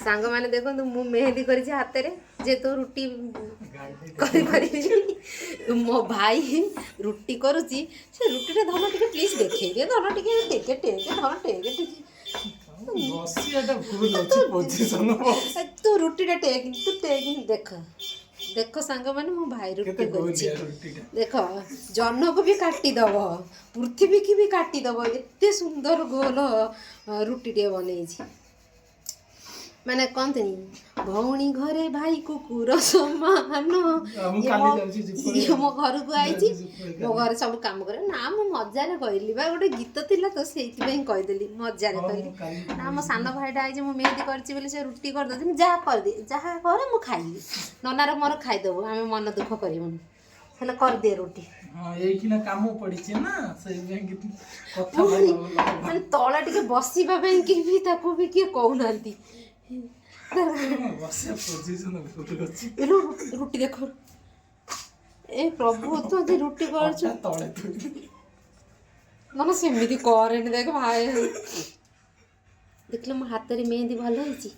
ସାଙ୍ଗମାନେ ଦେଖନ୍ତୁ, ମୁଁ ମେହେନ୍ଦି କରିଛି ହାତରେ, ଯେହେତୁ ରୁଟି କରିପାରିବିନି। ମୋ ଭାଇ ରୁଟି କରୁଛି। ସେ ରୁଟିଟା ଧନ ଟିକେ ପ୍ଲିଜ୍ ଦେଖେଇ ଦିଏ ଧନ, ଟିକେ ଟିକେ ଟିକେ ଧନ, ଟିକେ ଟିକେ। ବସିବାଟା ଭୁଲ ଅଛି, ପୋଜିସନ। ତୁ ରୁଟିଟା ଟେକ୍, ତୁ ଟେକ୍। ଦେଖ ଦେଖ ସାଙ୍ଗମାନେ, ମୋ ଭାଇ ରୁଟି କେତେ କରିଛି। ଗୋଲିଆ ରୁଟିଟା। ଦେଖ, ଜହ୍ନକୁ ବି କାଟିଦବ, ପୃଥିବୀକି ବି କାଟିଦବ, ଏତେ ସୁନ୍ଦର ଗୋଲ ରୁଟିଟିଏ ବନେଇଛି। ମାନେ କହନ୍ତିନି, ଭଉଣୀ ଘରେ ଭାଇ କୁକୁର ସମାନ। ଆଉ ମୁଁ ଇଏ କାଲି ଯାଉଛି ଯିବି। ଇଏ ମୋ ଘରକୁ ଆଇଛି। ଯାଉଛି ଯିବି। ମୋ ଘରେ ସବୁ କାମ କରେ ନା। ମୁଁ ମଜାରେ କହିଲି ବା, ଗୋଟେ ଗୀତ ଥିଲା ତ, ସେଇଥିପାଇଁ କହିଦେଲି ମଜାରେ। ହଉ, କହିଲି ମୁଁ କାଲି ନା, ମୋ ସାନ ଭାଇଟା ଆଇଛି, ମୁଁ ମେହେନ୍ଦି କରିଛି ବୋଲି ସେ ରୁଟି କରିଦେଉଛି। ମୁଁ ଯାହା କରିଦିଏ, ଯାହା କରେ, ମୁଁ ଖାଇବି। ନନାର ମୋର ଖାଇଦେବୁ ଆମେ, ମନ ଦୁଃଖ କରିବୁନି। ହେଲେ କରିଦିଏ ରୁଟି। ହଁ, ଏଇଖିନା କାମ ପଡିଛି ନା, ସେଇଥିପାଇଁ କି କଥା ଭଲ ଭଲ। ମାନେ ତଳେ ଟିକେ ବସିବା ପାଇଁ କି ବି ତାକୁ ବି କିଏ କହୁନାହାନ୍ତି। ବସିବା ପୋଜିସନ ଭୁଲ ଅଛି। ଏଲୋ, ରୁଟି ଦେଖ। ଏ ପ୍ରଭୁ, ତୁ ଆଜି ରୁଟି କରୁଛୁ? ଅଟା ତଳେ ଥୋଇ। ନା ନା, ସେମିତି କରେନି। ଦେଖ ଭାଇ, ଦେଖିଲେ ମୋ ହାତରେ ମେହେନ୍ଦି ଭଲ ହେଇଛି।